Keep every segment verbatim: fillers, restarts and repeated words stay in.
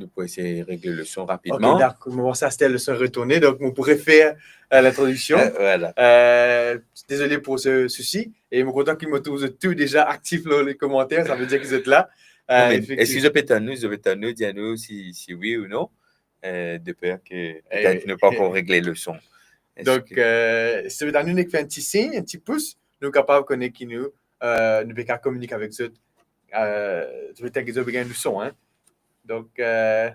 Nou pou esey regle leson rapidman. Ok, dakor. Mo panse aster leson retourne, donk mo pou refer, euh, lintrodiksion. Euh, voilà. Euh, dezole pou se sousi, e mo kontan ki mo trouv zot tou deza aktif lor le komanter, sa ve dir ki zot la. Euh, non, me efektivman. Eski zot pe tann nou, zot pe tann nou, dir nou si, si wi ou non, euh, de per ke petet nou pa ankor regle leson. Donk, euh, si zot pe tann nou, nek fer enn ti sign, enn ti pous, nou kapav kone ki nou, euh, nou pe kapav kominike avek zot, euh, zot pe tann ki zot pe gagn nou son, hein. Donk, euh,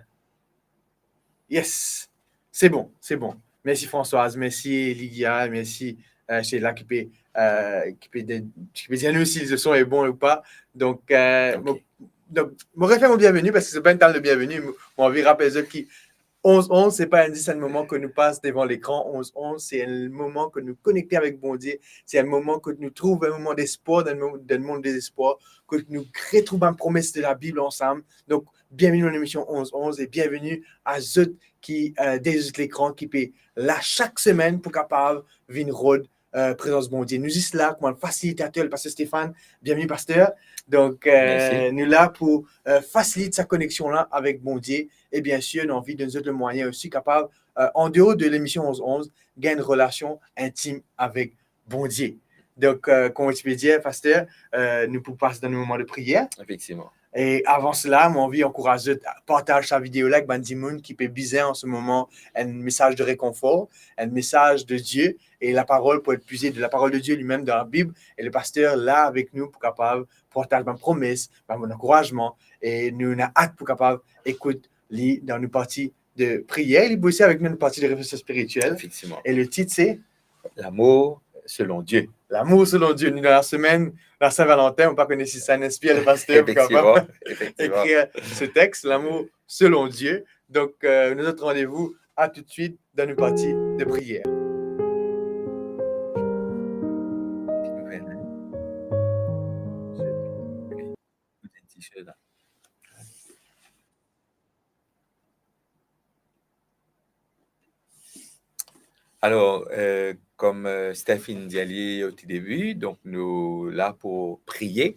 yes, se bon, se bon. Mersi Françoise, mersi Lydia, mersi, euh, Sheila ki pe, euh, ki pe de-, ki pe dir nou si leson est bon ou pa. Donk, euh, ok. Mo, donk, mo refer mo bienveni parski se pa enn tann le bienveni. Mo, mo anvi rapel zot ki onz onz, se pa enn, zis enn moman ke nou pas devan lekran. Onz onz, se enn moman ke nou konekte avek Bondie. Se enn moman ke nou trouv enn moman despwar dan, dan mond dezespwar, ke nou retrouv bann promes de la Bib ansam. Donk, bienveni dan lemision onz onz e bienveni a zot ki, euh, deryer zot lekran, ki pe la sak semenn pou kapav vinn rod, euh, prezans Bondie. Nou zis la kouma fasilitater, Paster Stéphane, bienveni Paster. Donk, euh, mersi. Nou la pou, euh, fasilit sa koneksion la avek Bondie. E biensir, nou anvi donn zot le mwayin osi kapav, euh, an deor de lemision onz onz, gagn enn relasion intim avek Bondie. Donk, euh, kouma ti pe dir, Paster, euh, nou pou pas dan nou moman de priyer. Efektivman. E avan sela, mo anvi ankouraz zot, partaz sa video la ek bann dimoun ki pe bizin an se moman enn mesaz de rekonfor, enn mesaz de Die, e laparol pou et pize de laparol de Die limem dan la Bib, e le paster la avek nou pou kapav partaz bann promes, bann bon ankourazman, e nou ena at pou kapav ekout li dan nou parti de priyer, li pou osi avek nou dan nou parti de refleksion spiritiel. Efektivman. E le tit se Lamour selon Die. Lamour selon Die. Nou dan la semenn la Saint Valentin, mo pa kone si sa inn inspir le paster pou kapav, efektivman, efektivman, ekrir se text, Lamour selon Die. Donk, euh, nou donn zot randevou a toutswit dan nou parti de priyer. Alor, euh, kom, euh, Steph inn dir li o tou debi, donk nou la pou priye.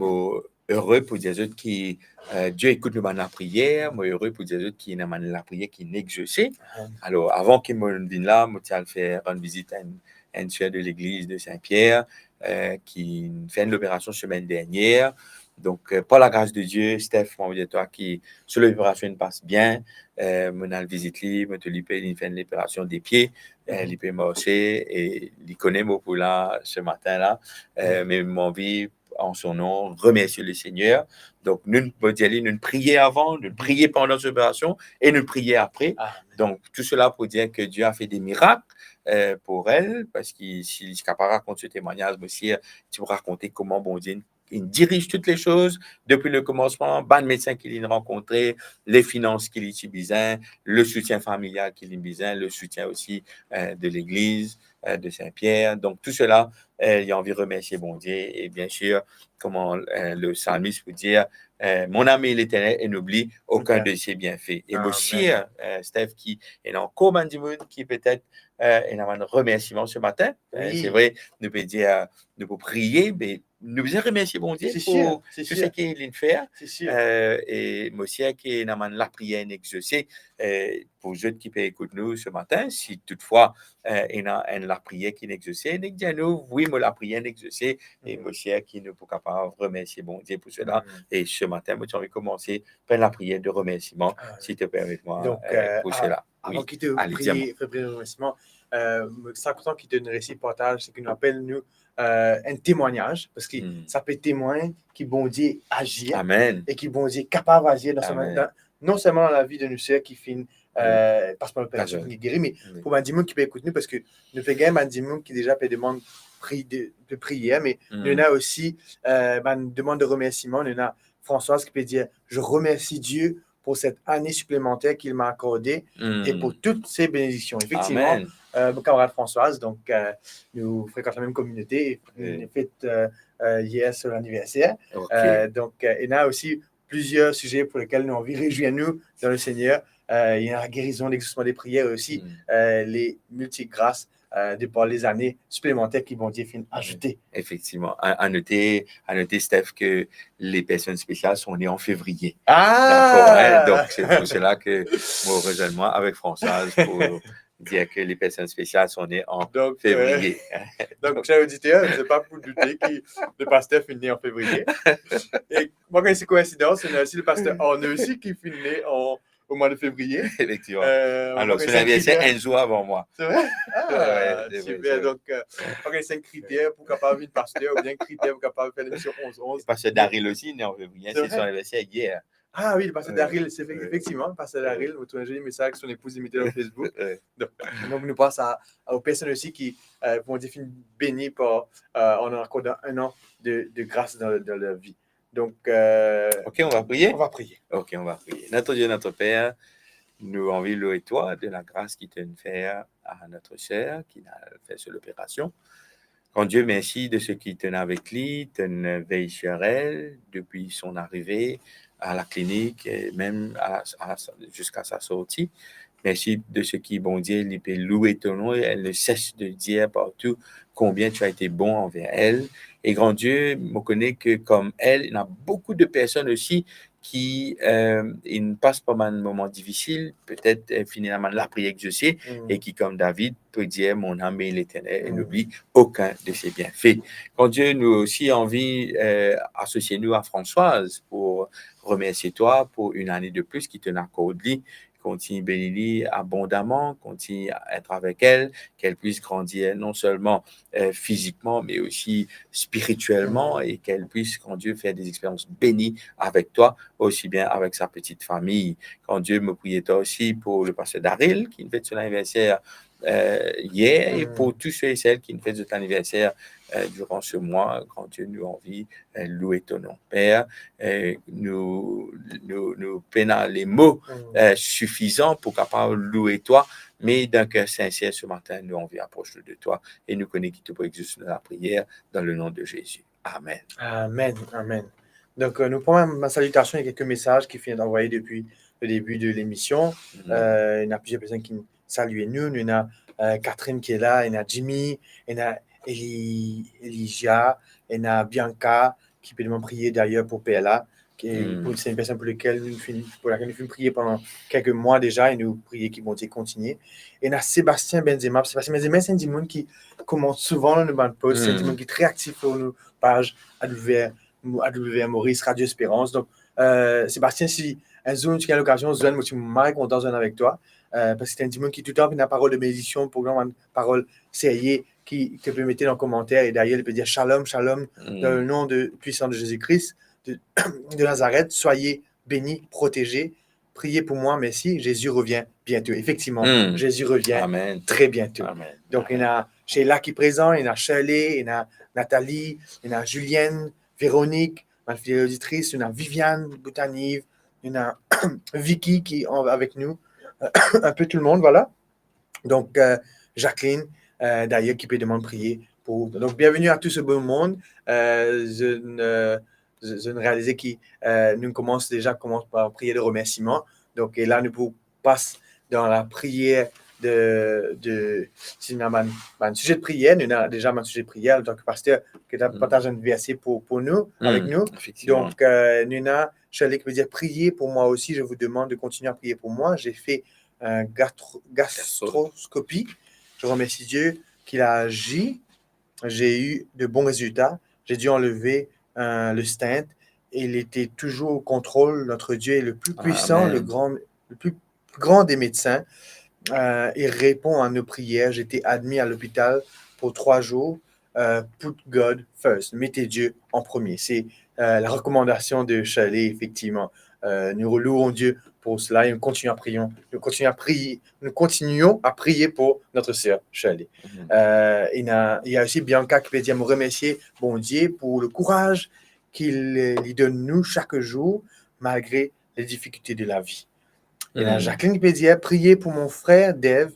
Mo ere pou dir zot ki, euh, Die ekout nou bann lapriyer. Mo ere pou dir zot ki ena bann lapriyer ki inn exerse. Amen. Alor, avan ki mo vinn la, mo ti al fer, rann vizit enn, enn ser de legliz de Saint-Pierre, euh, ki fer enn loperasion semenn dernier. Donk, euh, par la gras de Die, Steph, mo anvi dir twa ki so loperasion inn pas bien. Euh, mo al vizit li, mo trouv li pe, li fer enn loperasion de pie. Euh, li pe marse e li kone mo pou la se matin la. Euh, me mo anvi, an son non, remersie le Seigneur. Donk, nou, mo dir li, nou priye avan, nou priye pandan so loperasion e nou priye apre. Amen. Donk, tou sela pou dir ke Die a fer de mirak, euh, pou li, parski si li ti kapav rakont so temwagnaz, mo sir, ti pou rakonte kouma Bondie inn, inn diriz tou le soz, depi le komansman, bann medsin ki li inn rankontre, le finans ki li ti bizin, le soutien familial ki li bizin, le soutien osi, euh, de legliz, euh, de Saint-Pierre. Donk, tou sela, euh, li anvi remersie Bondie. E biensir, kouma, euh, le salmis pou dir, euh, mon ami l'Éternel et n'oublie aucun de ses bienfaits. E mo sir, euh, Steph, ki ena ankor bann dimoun ki petet, euh, ena bann remersiman se matin. Euh, wi. Se vre, nou pe dir, euh, nou pou priye, me nou bizin remersie Bondie pou tou seki li inn fer. Se sir, se sir. Euh, e mo sir ki ena bann lapriyer inn exerse, euh, pou zot ki pe ekout nou se matin, si toutfwa, euh, ena enn lapriyer ki inn exerse, nek dir nou, wi, mo lapriyer inn exerse, e mo sir ki nou pou kapav remersie Bondie pou sela. Mm. E se matin, mo ti anvi komanse par enn lapriyer de remersiman, si to permet mwa, donk, euh, euh, pou a-, sela. Wi. Avan ki to priye, dir mwa. Fer priye remersiman, euh, mo ti kontan ki to inn resi partaz seki nou apel nou, euh, enn temwagnaz, parski sa pe temwagn ki Bondie azir. Amen. E ki Bondie kapav azir dan sa, amen, dan, non selman dan lavi de nou ser ki finn, euh, pas par loperasion, ki geri, me pou bann dimoun ki pe ekout nou, parski nou pe gagn bann dimoun ki deza pe demann pri-, de, de priyer, me nou ena osi, euh, bann demann de remersiman. Nou ena Françoise ki pe dir, je remercie Dieu pour cette année supplémentaire qu'il m'a accordée et pour toutes ses bénédictions. Efektivman, amen, euh, mo kamarad Françoise, donk, euh, nou frekant lamem kominote, wi, nou fet, euh, euh, yer so laniverser. Ok. Euh, donk, euh, ena osi plizier size pou lekel nou anvi rezwir nou dan le Seigneur. Euh, ena lagerizon, lexorsman de priyer e osi, euh, les multiples grâces euh, de par lezane siplemanter ki Bondie finn azoute. Effectivement. À, à noter, à noter, Steph, que les personnes spéciales sont nées en février. Ah! D'accord, hein? Donc, c'est pour cela que moi, rejoins-moi avec Françoise pour dire que les personnes spéciales sont nées en février. Donc, euh, donc, cher auditeur, c'est pas pour douter que le pasteur finn né en février. E mwa, kan se koinsidans, ena osi le pasteur Arnaud osi ki finn né en, au mois de février. Effectivement. Euh, alors, son anniversaire un jour avant moi. C'est vrai? Ah, ouais, c'est super. Donc, euh, ok, c'est un critère pour capable vinn pasteur oubien un critère pour capable faire l'émission onze onze. Le pasteur Daryl aussi, né en février, c'est son anniversaire hier. Ah oui, le pasteur Daryl, c'est effectivement, le pasteur Daryl, mo trouv enn zoli mesaz ki son epouz li mete dan Facebook. Donc, donc, nou pans a, a, aux personnes aussi qui, euh, vont être bénies par, euh, en accordant un an de, de grâce dans, dans leur vie. Donc, euh, ok, on va prier? On va prier. Ok, on va prier. Notre Dieu, notre Père, nous anvi louer toi de la grâce qui te fait à notre sœur qui a fait cette opération. Grand Dieu, merci de ce qui t'en avec lui, t'en veille sur elle depuis son arrivée à la clinique et même à, à, jusqu'à sa sortie. Merci de ce qui, Bondie, li pe louer ton nom et elle ne cesse de dire partout combien tu as été bon envers elle. E Grand Dieu, mo kone ke kom elle, ena boukou de personn osi ki, euh, inn pas par bann moman difisil, petet, euh, finn ena bann lapriyer exose, e ki, kom David, pe dir, "Mon âme bénit l'Éternel et n'oublie aucun de ses bienfaits." Grand Dieu, nou osi anvi, euh, asosie nou a Françoise pour remercier toi pour une année de plus ki to inn akord li. Continue bénir li abondamment, continue à être avec elle, qu'elle puisse grandir non seulement, euh, physiquement, mais aussi spirituellement, et qu'elle puisse, grand Dieu, faire des expériences bénies avec toi, aussi bien avec sa petite famille. Grand Dieu, mo priye twa osi pour le pasteur Daryl, ki fete son anniversaire, euh, hier, et pour tous ceux et celles qui fêtent cet anniversaire, euh, durant ce mois. Grand Dieu, nou anvi, euh, louer ton nom. Père, euh, nou, nou, nou pena le mo, euh, sifizan pour kapav louer twa, me dan ker sinser, ce matin, nou anvi apros nou de twa, e nou kone ki to pou exauser nou lapriyer, dans le nom de Jésus. Amen. Amen, amen. Donc, euh, nou pran bann salitasion, ena kelke mesaz ki finn anvoye depi le début de l'émission. Euh, ena plizier personn ki salie nou. Nou ena, euh, Catherine ki la, ena Jimmy, ena Eli-, Elijah, ena Bianca, ki pe demann priye d'ailleurs pour Perla, ki, pour, c'est une personne pour lequel nou finn, pour laquelle nou finn priye pandan kelke mwa deza, e nou priye ki Bondie kontinie. Ena Sébastien Benzema. Sébastien Benzema, se enn dimoun ki komant souvan dan nou bann post, se enn dimoun ki tre aktif lor nou paz A W R, A W R Maurice, Radio Espérance. Donk, euh, Sébastien, si enn zour nou ti gagn lokazion zwenn, mo ti mari kontan zwenn avek twa, euh, parski to enn dimoun ki toultan ena parol de benediksion, pou nou, bann parol serye ki, ki to pe mete dan komanter, e dayer, li pe dir, "Shalom, shalom, dans le nom de, puissant de Jésus-Christ de, de Nazareth, soyez bénis, protégés, priez pour moi, merci, Jésus revient bientôt." Effectivement, Jésus revient très bientôt. Amen. Donk, ena Sheila ki prezan, ena Shirley, ena Nathalie, ena Julienne, Véronique, bann fidel oditris, ena Viviane Boutanive, ena Vicky ki an-, avek nou, un peu tout le monde, voilà. Donk, euh, Jacqueline, euh, dayer, ki pe demann priye pou. Donk, bienvenue à tout ce beau monde. Euh, zot, euh, zot, zot realize ki, euh, nou komans deza, komans par priye de remersiman. Donk, e la, nou pou pas dan lapriyer de, de, si nou ena bann, bann size de priyer, nou ena deza bann size de priyer, antan ki paster, ki to partaz enn verse pou, pou nou, avek nou. Effectivement. Donk, euh, nou ena Shirley ki pe dir, "Priez pour moi aussi, je vous demande de continuer à prier pour moi. J'ai fait un gastro-, gastroscopie. Je remercie Dieu qu'il a agi. J'ai eu de bons résultats. J'ai dû enlever, euh, le stent et il était toujours au contrôle. Notre Dieu est le plus puissant, le grand, le plus grand des médecins. Euh, il répond à nos prières. J'étais admis à l'hôpital pour trois jours. Euh, put God first. Mettez Dieu en premier." Se, euh, la rekomandasion de Shirley, effectivement. Euh, nous louons Dieu pour cela et nous continuons à prier, nous continuons à prier, nous continuons à prier pour notre sœur Shirley. Euh, ena, ena osi Bianca ki pe dir, "Mo remersie Bondie pour le courage qu'il, euh, li donn nou chaque jour malgré les difficultés de la vie." Ena Jacqueline ki pe dir, "Priez pour mon frère Dave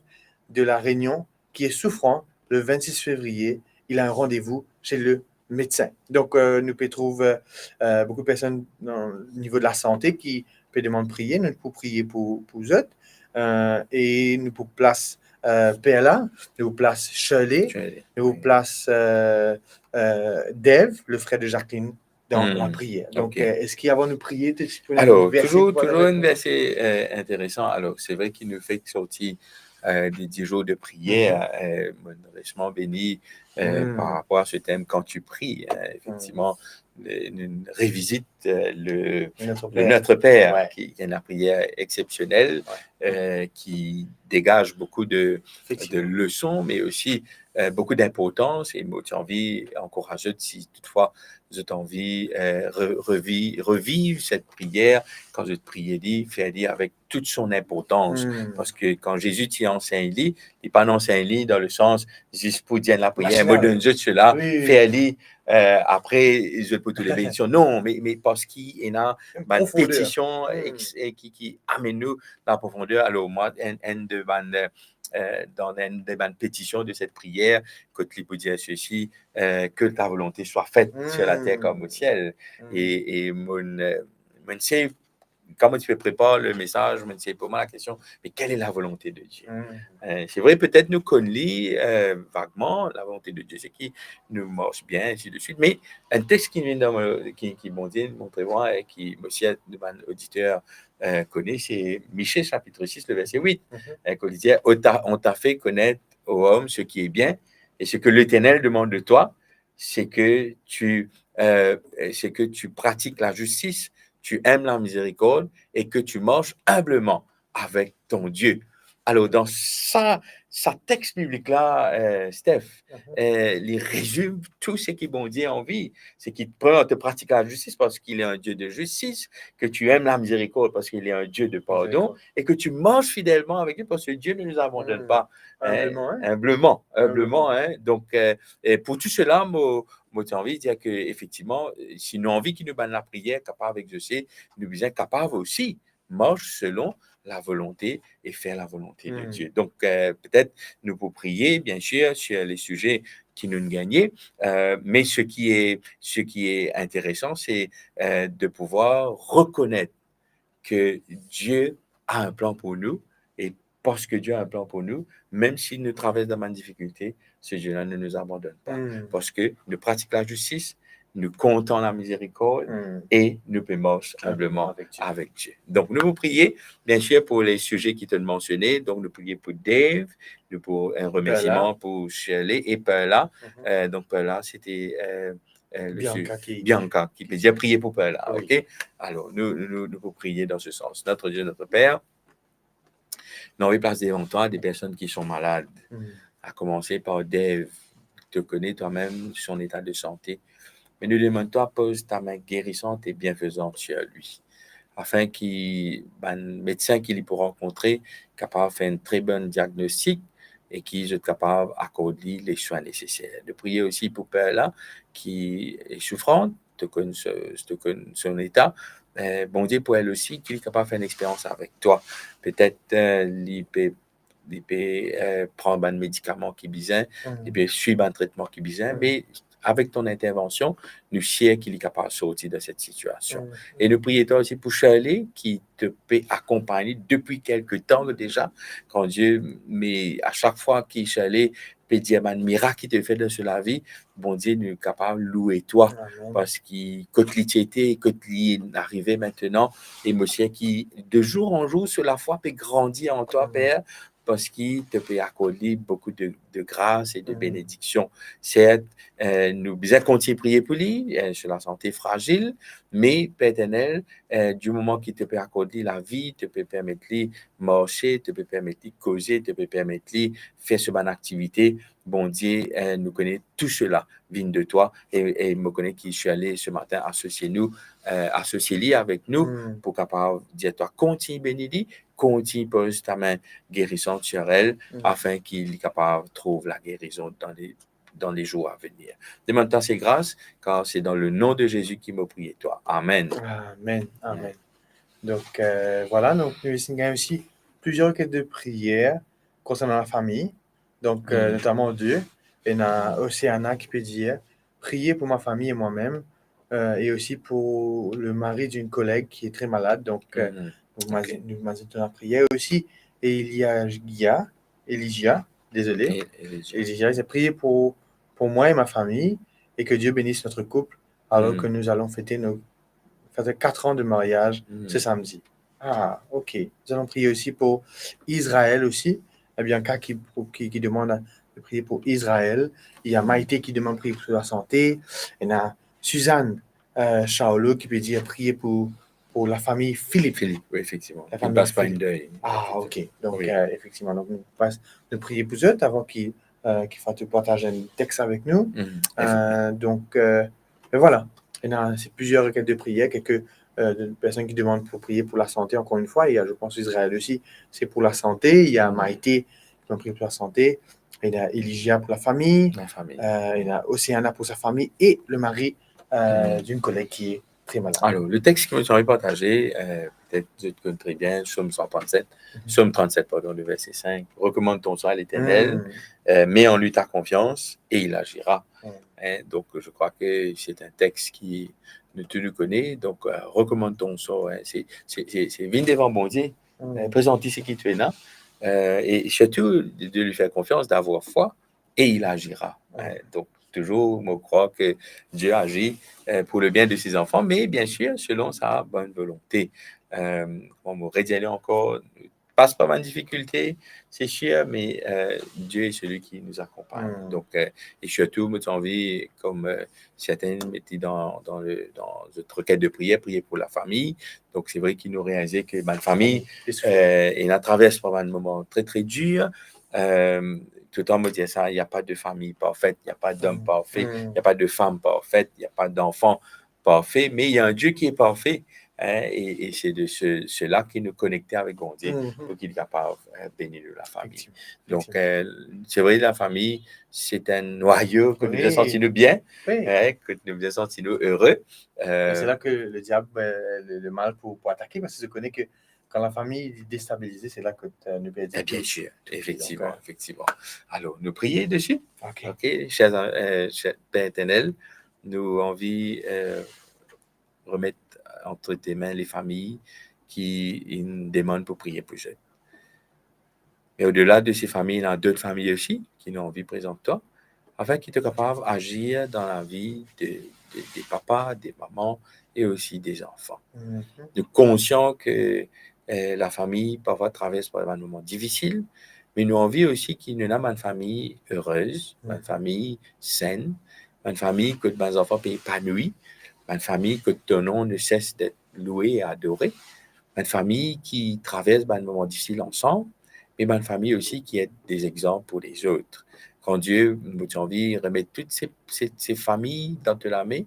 de La Réunion qui est souffrant le vingt-six février. Il a un rendez-vous chez le médecin." Donk, euh, nou pe trouv, euh, boukou de personn dan nivo de lasante ki pe demann priye, nou pou priye pou, pou zot, euh, e nou pou plas euh, Perla, nou plas Shirley, Shirley, nou plas, euh, euh, Dave, le frère de Jacqueline, dans la prière. Donc, euh, eski avan nou priye, to ti pou... Alors, toujours, toujours un verset, euh, intéressant. Alors, c'est vrai qu'il nous fait sortir, euh, des dix jours de prière. Euh, mo resman beni, euh, par rapport à ce thème, quand tu pries. Euh, effectivement, euh, une, une revisite, euh, le, le Notre Père, qui, qui est une prière exceptionnelle, euh, qui dégage beaucoup de, de leçons, mais aussi, euh, beaucoup d'importance. Et mo ti anvi ankouraz zot, si toutefois zot anvi, euh, re-, revi-, reviv cette prière, kan zot priye li, fer li avek tout son inportans. Parski kan Zezi ti ansegn li, li pa ansegn li dan le sans zis pou dir lapriyer, mo donn zot sela, fer li, euh, apre zot pou trouv benediksion. Non, me, me parski ena bann petision ex-, e ki, ki amenn nou dan profonder. Alor, mwa, enn, enn de bann, euh, dan enn de bann petision de cette prière, kot li pou dir ceci, euh, que ta volonté soit faite sur la terre comme au ciel. E, e mo, euh, mo sey kan mo ti pe prepar le mesaz, mo ti poz mwa lakestion, mais quelle est la volonté de Dieu? Euh, c'est vrai, petet nou konn li, euh, vagman, la volonté de Dieu, c'est ki nou mars bien, ainsi de suite. Me enn text ki vinn dan mo, ki, ki Bondie montre mwa e ki mo sir nou bann oditer, euh, kone, se Miche chapitre six, le verset huit. Euh, kot li dir, on t'a, on t'a fait connaître, ô homme, ce qui est bien, et ce que l'Éternel demande de toi, c'est que tu, euh, c'est que tu pratiques la justice, tu aimes la miséricorde et que tu marches humblement avec ton Dieu. Alors, dans sa, sa text biblik la, euh, Steph, euh, li rezim tou seki Bondie anvi. C'est ki, premièrement, te pratique la justice parce qu'il est un Dieu de justice, que tu aimes la miséricorde parce qu'il est un Dieu de pardon, et que tu marches fidèlement avec lui parce que Dieu ne nous abandonne pas. Humblement, hein? Humblement, humblement, hein. Donc, euh, e pou tou sela, mo, mo ti anvi dir ke efektivman, si nou anvi ki nou bann lapriyer kapav exose, nou bizin kapav osi mars selon la volonte e fer la volonte de Dieu. Donc, euh, petet nou pou priye, bien sûr, sur les sujets ki nou gagne, euh, mais ce qui est, ce qui est intéressant, c'est, euh, de pouvoir reconnaître que Dieu a un plan pour nous, et parce que Dieu a un plan pour nous, même si nous traversons des difficultés, ce Dieu-là ne nous abandonne pas. Parce que nous pratiquons la justice, nous comptons la miséricorde et nous marchons humblement avec Dieu. Donc, nous vous prions, bien sûr, pour les sujets qui étaient mentionnés. Donc, nous prions pour Dave, nous pour un remerciement pour Shirley et Perla. Euh, donc, Perla, c'était, euh, euh, le Bianca su-, ki, Bianca, ki pe dir priye pou Perla, ok? Alors, nous, nous, nous, nous pour prier dans ce sens. Notre Dieu, notre Père, nou anvi plas devan twa de personn ki son malad, a komanse par Dave, to kone twa mem son eta de sante. Me nou demann twa, poz ta min gerisant e bienfezant sur li, afin ki bann medsin ki li pou rankontre kapav fer enn tre bon diagnostik e ki zot kapav akord li le swin neseser. Nou priye osi pou Perla ki e soufran, to konn so, to konn son eta. Eh, Bondie, pou li osi, ki li kapav fer enn experyans avek twa. Petet, eh, li pe, li pe, eh, pran bann medikaman ki bizin, li pe swiv bann tretman ki bizin, me avek to intervansion, nou sir ki li kapav sorti dan set sitiasion. E nou priye twa osi pou Shirley, ki to pe akonpagn li depi kelke tan deza, kan Bondie, me a sak fwa ki Shirley pe dir bann mirak ki to fer dan so lavi, Bondie, nou kapav loue twa, parski kot li ti ete, kot li arive aster, e mo sir ki de zour an zour, so lafwa pe grandi an twa, Per, parski to pe akord li boukou de, de gras e de benediksion. Sert, eh, nou bizin kontign priye pou li, eh, so lasante frazil, me Per Eternel, eh, di moman ki to pe akord li lavi, to pe permet li marse, to pe permet li koze, to pe permet li fer so bann aktivite, Bondie, eh, nou kone tou sela vinn de twa, e, e mo kone ki Shirley se matin asosie nou, eh, asosie li avek nou pou kapav dir twa kontign beni li, kontign poz ta min gerisant sur elle, afin ki li kapav trouv lagerizon dan le, dan le zour a venir. Demann twa se gras, kar se dan le non de Zezi ki mo priye twa. Amen. Amen, amen. Donk, eh, vwala, donk nou inn gagn osi plizier requêtes de prière concernant la famille. Donk, eh, notaman de, ena Oceana ki pe dir, priez pour ma famille et moi-même, eh, et aussi pour le mari d'une collègue qui est très malade. Donk, eh, nou mazin, nou mazin to lapriyar osi. E il y a Gia, Elijah, désolé. Et, et les gens. Elijah, il dit, priez pour, pour moi et ma famille et que Dieu bénisse notre couple alors Mm. que nous allons fêter nos, fêter quatre ans de mariage Mm. ce samedi. Ah, ok. Nous allons prier aussi pour Israël aussi. Il y a Bianca qui, qui, qui demande à, de prier pour Israël. Il y a Maïté qui demande de prier pour la santé. Il y a Suzanne, euh, Charlot qui peut dire prier pour, pour la famille Philippe. Philippe, oui, effectivement. La Il famille passe par Philippe. une deuil. Ah, ok. Donc, Oui. euh, effectivement, donc, nou pas, nou priye pou zot avan ki, euh, ki Fatou partage un texte avec nous. Mhm. Euh, donc, euh, mais voilà. Il y a, c'est plusieurs requêtes de prière, quelques, euh, de personnes qui demandent pour prier pour la santé, encore une fois. Il y a, je pense, Israël aussi, c'est pour la santé. Il y a Mhm. Maïté qui demande prier pour la santé. Il y a Elijah pour la famille. La famille. Euh, il y a Océana pour sa famille et le mari, euh, Mhm. d'une collègue qui est très malade. Alors, le texte que nous avons partagé, euh, peut-être vous connaissez très bien, Psaume cent trente-sept, Mhm. Psaume trente-sept, pardon, le verset cinq. Recommande ton sort à l'Éternel, Mhm. euh, mets en lui ta confiance et il agira. Mhm. Hein, donc, je crois que c'est un texte qui nous, tout nous connaît. Donc, euh, recommande ton sort, hein, c'est, c'est, c'est, c'est vinn devan Bondie, Mhm. euh, prezant li seki to ena, euh, et surtout de, de lui faire confiance, d'avoir foi, et il agira. Mhm. Hein, donc, toujours, moi, je crois que Dieu agit, euh, pour le bien de ses enfants, mais bien sûr, selon sa bonne volonté. Euh, kouma mo redire ankor, pas par bann difikilte, c'est sûr, mais, euh, Dieu est celui qui nous accompagne. Mm. Donc, euh, et surtout, mo ti anvi, comme, euh, certains mettaient dans, dans le, dans notre requête de prière, prier pour la famille. Donc, c'est vrai qu'il nous réalisait que, ben, la famille, Bien sûr. euh, elle a traversé par un moment très, très dur. Euh, tout le temps, on me disait ça, il n'y a pas de famille parfaite, il n'y a pas d'homme Mm. parfait, Mm. il n'y a pas de femme parfaite, il n'y a pas d'enfant parfait, mais il y a un Dieu qui est parfait, hein, et, et c'est de ce, cela qui nous connectait avec Bondie Mhm. pour qu'il soit capable, euh, bénir la famille. Effectivement. Donc, Effectivement. euh, c'est vrai, la famille, c'est un noyau que nous Oui. avons senti nous bien, Oui. hein, que nous avons senti nous heureux. Et c'est Euh, là que le diable, euh, le, le mal pour, pour attaquer, parce que je connais que quand la famille est déstabilisée, c'est là que, euh, nous perdons Eh bien tout. sûr, effectivement, Donc, euh, effectivement. Alors, nous prier dessus. Ok. Ok, cher, euh, cher Père éternel, nou anvi, euh, remet entre tes mains les familles qui nous demandent pour prier pour eux. Et au-delà de ces familles, il y a d'autres familles aussi qui nous anvi prezant twa, afin ki to kapav agir dans la vie de, de, des papas, des mamans et aussi des enfants. Mhm. Nou konsian ke, euh, la famille parfois traverse par des moments difficiles, mais nou anvi aussi ki nou ena bann fami erez, bann Mhm. fami senn, bann fami kot bann zanfan pe epanoui, bann fami kot to nom ne cesse d'être loué et adoré, bann fami ki travers bann moman difisil ansam, me bann fami osi ki et des exemples pour les autres. Grandieu, mo ti anvi remet tout se, se, se fami dan to lame,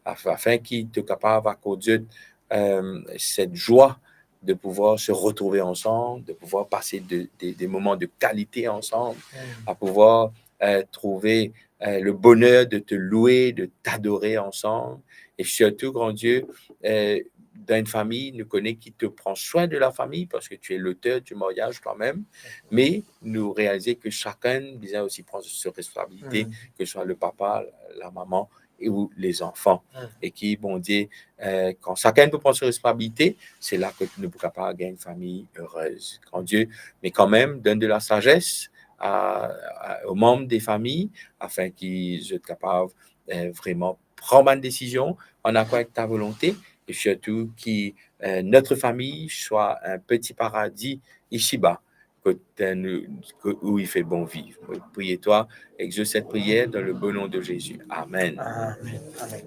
af-, afin ki to kapav akord zot, euh, cette joie de pouvoir se retrouver ensemble, de pouvoir passer de, des, des moments de qualité ensemble, Mm. à pouvoir, euh, trouver, euh, le bonheur de te louer, de t'adorer ensemble. Et surtout, grand Dieu, euh, dans une famille, nou kone ki to pran swin de la famille parce que tu es l'auteur du mariage toi-même, mais nou realize ke sakenn bizin osi pran so responsabilite, Mm. ke swa le papa, la maman, e ou lezanfan. Mm. E ki Bondie, euh, kan sakenn pou pran so responsabilite, se la ke nou pou kapav gagn fami erez. Grandieu, me kanmem, donn de la sagesse a, a, aux membres des familles, afin ki zot kapav, euh, vreman pran bann desizion an akor avek ta volonte, e sirtou ki, euh, notre famille soit un petit paradis ici-bas, kot, euh, nou, kot, où il fait bon vivre. Mo priye twa, exauce cette prière dans le beau nom de Jésus. Amen. Amen. Amen.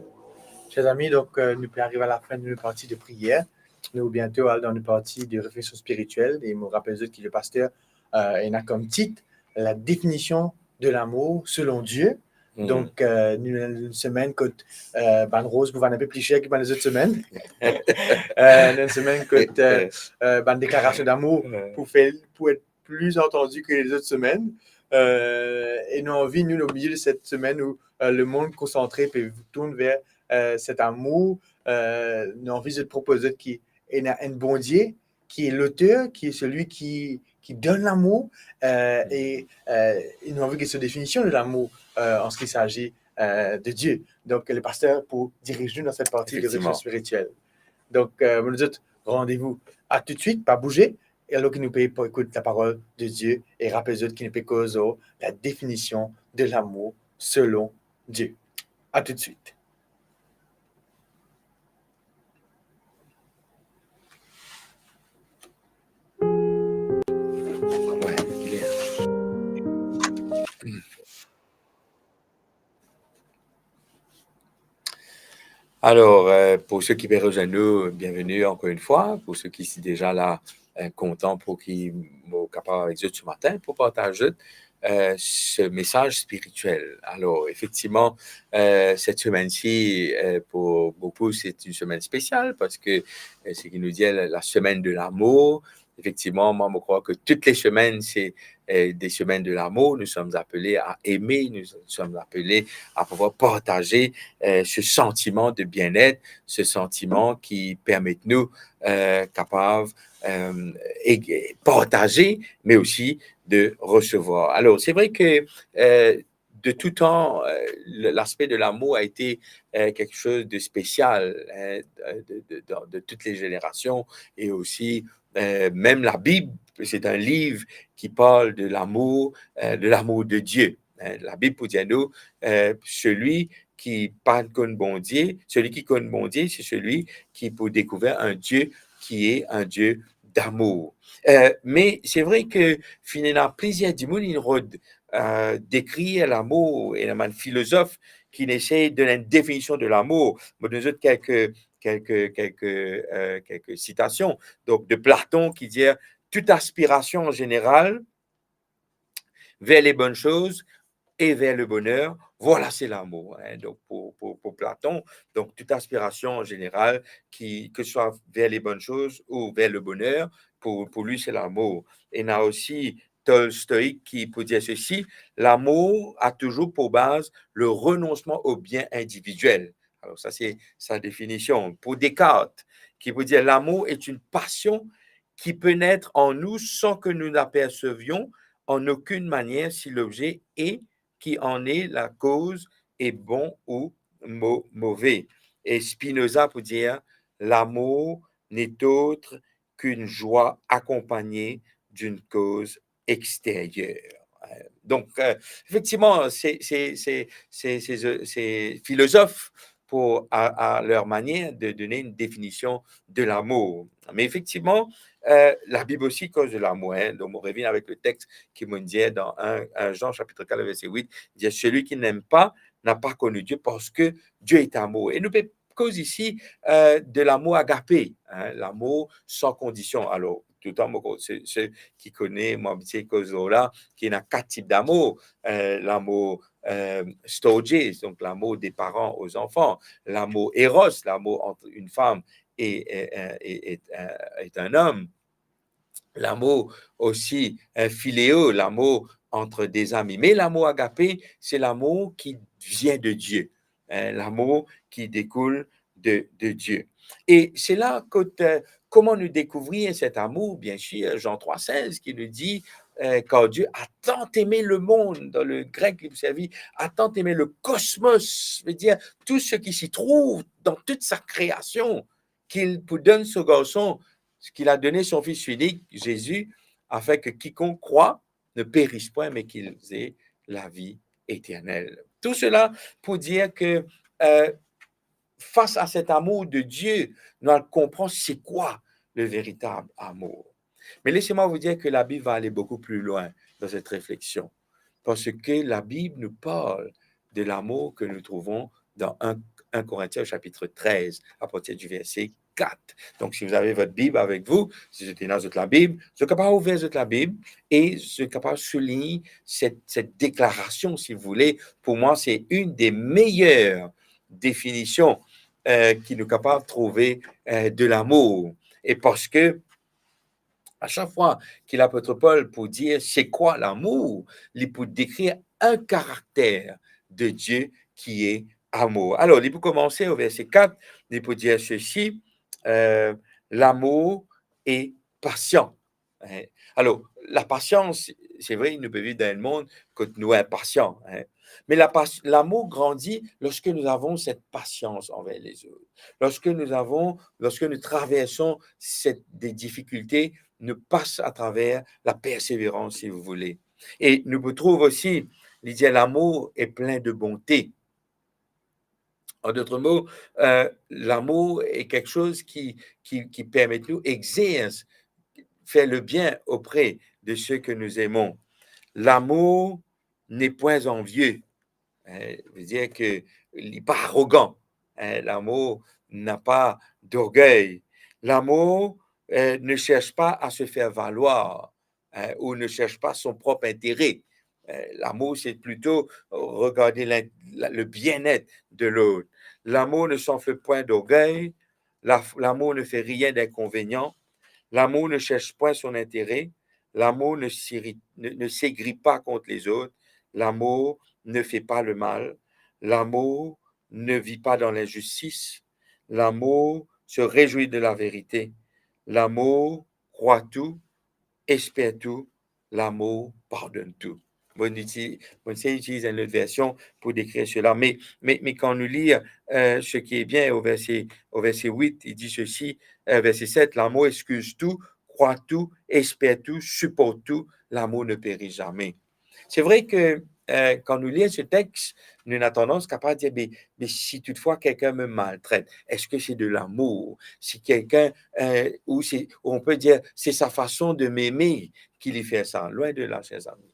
Cher zami, donk, euh, nou pe ariv a la fin de nou parti de priyer. Nou biento al dan nou parti de refleksion spiritiel. E mo rapel zot ki le paster, euh, ena kom tit, La définition de l'amour selon Dieu. Mm. Donk, euh, nou ena enn semenn kot, euh, bann roz pou vann inpe pli ser ki bann lezot semenn. Euh, nou ena enn semenn kot, euh, euh, bann deklarasion damour pou fer, pou et pli antandi ki lezot semenn. Euh, e nou anvi, nou, au milieu de cette semaine où, euh, le monde concentré pe tourn ver, euh, cet amour, euh, nou anvi zot propoz zot ki ena enn Bondie, qui est l'auteur, qui est celui qui, qui donne l'amour, euh, Mm. et, euh, et nou anvi get so définition de l'amour, euh, en ce qui s'agit, euh, de Dieu. Donk, le paster pou diriz nou dan set parti de Effectivement. Refleksion spiritiel. Donk, euh, nou dir zot randevou a tout de suite, pa bouze, E alor ki nou pe ekout laparol de Die e rapel zot ki nou pe koz lor la definision de lamour selon Die. A toutswit. Alor, eh, pou seki pe rezwenn nou, bienveni ankor enn fwa. Pou seki deza la, eh, kontan pou ki mo kapav avek zot se matin pou partaz zot, eh, se mesaz spiritiel. Alor, efektivman, eh, set semenn-si, eh, pou boukou, se enn semenn spesial parski, eh, seki nou dir la, la semaine de l'amour, efektivman, mwa, mo krwar ki tout le semenn, se, eh, des semaines de l'amour. Nous sommes appelés à aimer, nous sommes appelés à pouvoir partager, eh, ce sentiment de bien-être, ce sentiment ki permet nou, eh, kapav, eh, e, partaze, me osi de resevwar. Alor, se vre ki, eh, de tout tan, eh, le, l'aspect de l'amour a été, eh, quelque chose de spécial, hein, de, de, de, dans, de toutes les générations, et aussi, eh, même la Bible, c'est un livre qui parle de l'amour, eh, de l'amour de Dieu. Hein, la Bib pou dir nou, eh, seli ki pa konn Bondie, seli ki konn Bondie, se seli ki pou dekouver un Dieu qui est un Dieu d'amour. Eh, me se vre ki finn ena plizier dimoun inn rod, eh, dekrir lamour, ena bann filozof ki inn esey donn enn definision de lamour. Mo donn zot kelke, kelke, kelke, eh, kelke sitasion. Donk, de Platon ki dir, toute aspiration en général vers les bonnes choses et vers le bonheur, voilà, c'est l'amour, hein. Donk, pou, pou, pou Platon, donk, toute aspiration en général, ki, que ce soit vers les bonnes choses ou vers le bonheur, pou, pou li, se lamour. Ena osi Tolstoï ki pou dir sesi, l'amour a toujours pour base le renoncement au bien individuel. Alor, sa, se sa definision. Pou Descartes, ki pou dir, l'amour est une passion qui peut naître en nous sans que nous l'apercevions en aucune manière si l'objet est, qui en est la cause est bon ou mo-, mauvais. E Spinoza pou dir, l'amour n'est autre qu'une joie accompagnée d'une cause extérieure. Euh, donk, euh, efektivman, se, se, se filozof pou, a, a leur manière de donner une définition de l'amour. Me efektivman, eh, la Bib osi koz de lamour, hein. Donk, mo revinn avek le text ki mo dir dan un, un Jean chapitre quatre, verset huit, dir, celui qui n'aime pas n'a pas connu Dieu, parce que Dieu est amour. E nou pe koz isi, eh, de lamour agape, hein, lamour san kondision. Alor, toutan, mo, se, se ki kone, mo abitie koz lor la, ki ena kat tip damour, eh, lamour, eh, storge, donk lamour de paran o zanfan, lamour eros, lamour ant enn fam e, e, e, e, e, e enn om. Lamour osi, eh, phileo, lamour ant de zami. Me lamour agape, se lamour ki vien de Die, eh, lamour ki dekoul de, de Die. E se la kot, eh, kouma nou dekouvrir set amour, bien sir, Jean trois seize ki nou dir, eh, car Dieu a tant aimé le monde, dan le grek li pou servi, a tant aimé le cosmos, vedir tout ce qui s'y trouve, dans toute sa création, ki li pou donn so garson, ki li a donn son Fis inik, Zezi, afin que quiconque croit ne périsse point, mais qu'il ait la vie éternelle. Tout cela pour dire que, euh, face à cet amour de Dieu, nou al konpran se kwa le véritab amour. Mais laissez-moi vous dire que la Bible va aller beaucoup plus loin dans cette réflexion. Parce que la Bible nous parle de l'amour que nous trouvons dans un, un Corinthiens au chapitre treize, à partir du verset quatre. Donc, si vous avez votre Bible avec vous, si zot ena zot Labib, zot kapav ouver zot Labib e zot kapav soulign cette, cette déclaration, si vous voulez. Pour moi, c'est une des meilleures définitions, euh, ki nou kapav trouve, euh, de l'amour. E parski a chak fwa ki lapot Pol pou dir se kwa lamour, li pou dekrir un caractère de Dieu qui est amour. Alor, li pou komanse o verse quatre, li pou dir sesi, euh, l'amour est patient. Hein? Alor, lapasians, C'est vrai, nous pouvons vivre dans un monde kot nou inpasian, hein. Mais la pas-, l'amour grandit lorsque nous avons cette patience envers les autres. Lorsque nous avons, lorsque nous traversons cette, des difficultés, nous passons à travers la persévérance, si vous voulez. Et nous retrouvons aussi l'idée, l'amour est plein de bonté. En d'autres mots, euh, l'amour est quelque chose qui, qui, qui permet de nous exercer, faire le bien auprès de ceux que nous aimons. L'amour n'est point envieux. Hein, veut dire que il n'est pas arrogant. Hein, l'amour n'a pas d'orgueil. L'amour, euh, ne cherche pas à se faire valoir, hein, ou ne cherche pas son propre intérêt. Euh, l'amour, c'est plutôt regarder l'in-, la, le bien-être de l'autre. L'amour ne s'enfle point d'orgueil. La, l'amour ne fait rien d'inconvénient. L'amour ne cherche point son intérêt. L'amour ne s'irrite, ne, ne s'aigrit pas contre les autres. L'amour ne fait pas le mal. L'amour ne vit pas dans l'injustice. L'amour se réjouit de la vérité. L'amour croit tout, espère tout, l'amour pardonne tout. Mo iti-, mo essaie d'utiliser une autre version pour décrire cela. Mais, mais, mais quand nous lisons, euh, ce qui est bien au verset, au verset huit, il dit ceci, euh, verset sept, l'amour excuse tout, croit tout, espère tout, supporte tout, l'amour ne périt jamais. C'est vrai que, euh, quand nous lisons ce texte, nous avons tendance à dire, mais, mais si toutefois quelqu'un me maltraite, est-ce que c'est de l'amour ? Si quelqu'un, euh, ou c'est, on peut dire, c'est sa façon de m'aimer qui lui fait ça. Loin de là, chers amis.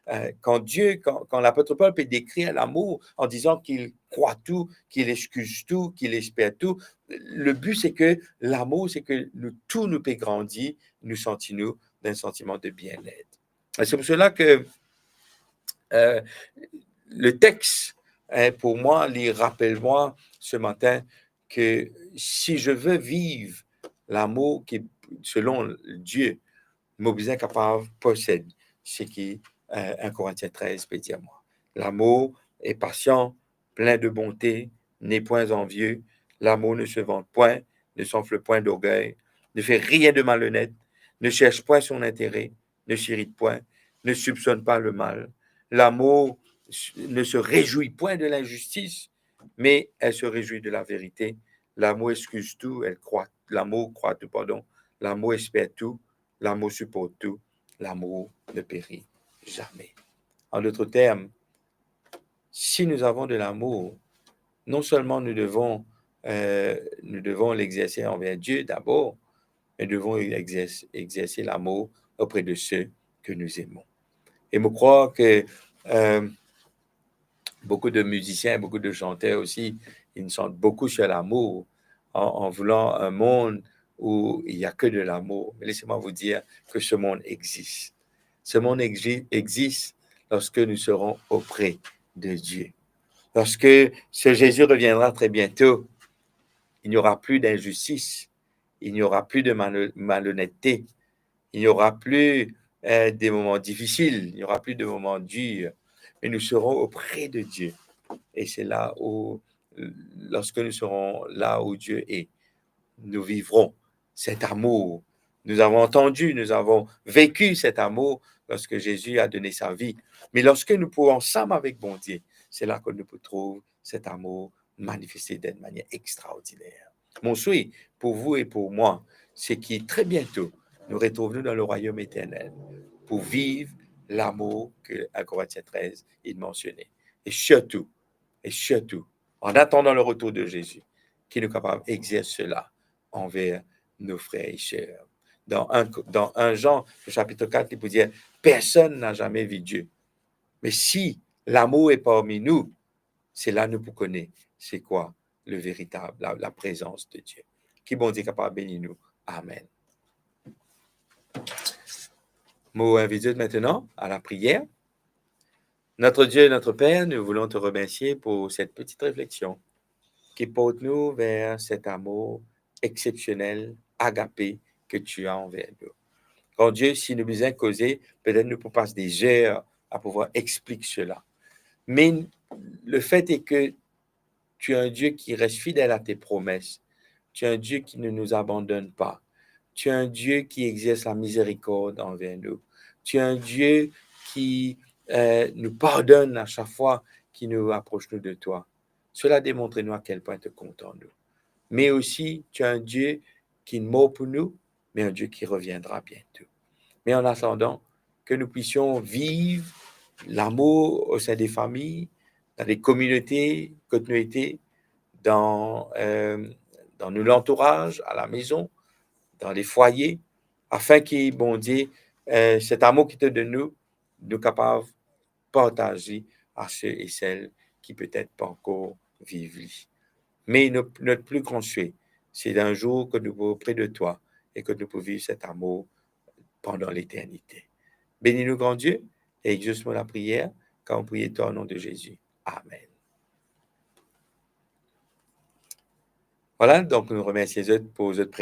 Euh, quand Dieu, quand, quand l'apôtre Paul peut décrire l'amour en disant qu'il croit tout, qu'il excuse tout, qu'il espère tout, le but c'est que l'amour, c'est que nous, tout nous peut grandir, nous sentir nous d'un sentiment de bien-être. Et c'est pour cela que, euh, le texte, hein, pour moi, il rappelle moi ce matin que si je veux vivre l'amour qui est selon Dieu, mo bizin kapav posed seki, euh, un Corinthiens treize peut dire moi. L'amour est patient, plein de bonté, n'est point envieux, l'amour ne se vante point, ne s'enfle point d'orgueil, ne fait rien de malhonnête, ne cherche point son intérêt, ne s'irrite point, ne soupçonne pas le mal. L'amour ne se réjouit point de l'injustice, mais elle se réjouit de la vérité. L'amour excuse tout, elle croit, l'amour croit tout, pardon, l'amour espère tout, l'amour supporte tout, l'amour ne périt jamais. En d'autres termes, si nous avons de l'amour, non seulement nous devons, euh, nous devons l'exercer envers Dieu d'abord, mais nous devons exercer, exercer l'amour auprès de ceux que nous aimons. Et je crois que, euh, beaucoup de musiciens, beaucoup de chanteurs aussi, ils chantent beaucoup sur l'amour, en, en voulant un monde où il n'y a que de l'amour. Mais laissez-moi vous dire que ce monde existe. Ce monde exi-, existe lorsque nous serons auprès de Dieu. Lorsque ce Jésus reviendra très bientôt, il n'y aura plus d'injustice, il n'y aura plus de mal-, malhonnêteté, il n'y aura plus, euh, des moments difficiles, il n'y aura plus de moments durs, mais nous serons auprès de Dieu. Et c'est là où, lorsque nous serons là où Dieu est, nous vivrons cet amour. Nous avons entendu, nous avons vécu cet amour lorsque Jésus a donné sa vie. Mais lorsque nous pouvons ensemble avec Bondieu, c'est là que nous pouvons trouver cet amour manifesté d'une manière extraordinaire. Mon souhait pour vous et pour moi, c'est que très bientôt, nous retrouvions dans le royaume éternel pour vivre l'amour que un Corinthiens treize il mentionnait. Et surtout, et surtout, en attendant le retour de Jésus, que nous capables d'exercer cela envers nos frères et sœurs. Dans un, dans un Jean, le chapitre quatre, il peut dire, personne n'a jamais vu Dieu. Mais si l'amour est parmi nous, c'est là nous pouvons connaître c'est quoi le véritable, la, la présence de Dieu. Que Bondieu capable bénir nous. Amen. Mo invit zot maintenant à la prière. Notre Dieu et notre Père, nous voulons te remercier pour cette petite réflexion qui porte nous vers cet amour exceptionnel, agapé, que tu as envers nous. Grand Dieu, si nou bizin koze, petet nou pou pas des heures à pouvoir expliquer cela. Mais le fait est que tu es un Dieu qui reste fidèle à tes promesses. Tu es un Dieu qui ne nous abandonne pas. Tu es un Dieu qui exerce la miséricorde envers nous. Tu es un Dieu qui, euh, nous pardonne à chaque fois ki nou apros nou de twa. Cela démontre nou à quel point tu es content de nous. Mais aussi, tu es un Dieu qui est mort pour nous, mais un Dieu qui reviendra bientôt. Mais en attendant, que nous puissions vivre l'amour au sein des familles, dans les communautés kot nou ete, dans, euh, dans nou lantouraz, à la maison, dans les foyers, afin ki Bondie, euh, cet amour ki to donn nou, nou kapav partaze a se e sel ki petet pa ankor viv li. Me no-, notre plus grand souhait, c'est d'un jour que nous pourrons près de toi et que nous pourrons vivre cet amour pendant l'éternité. Bénis-nous, grand Dieu, et exauce-nous la prière, car on prie toi au nom de Jésus. Amen. Voilà, donc nous remercions zot pour zot présence.